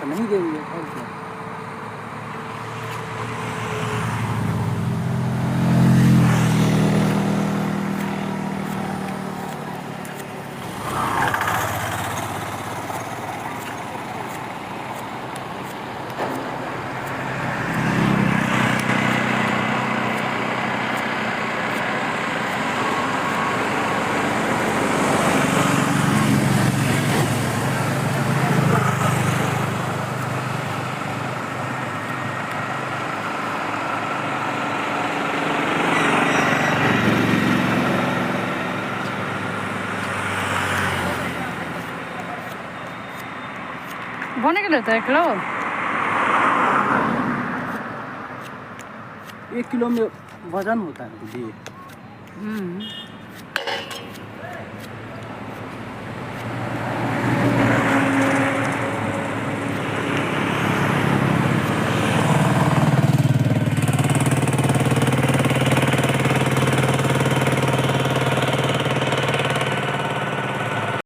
नहीं देंगे और क्या। बने गेलै तऽ 1 किलो। 1 किलो में वजन होता है दीदी।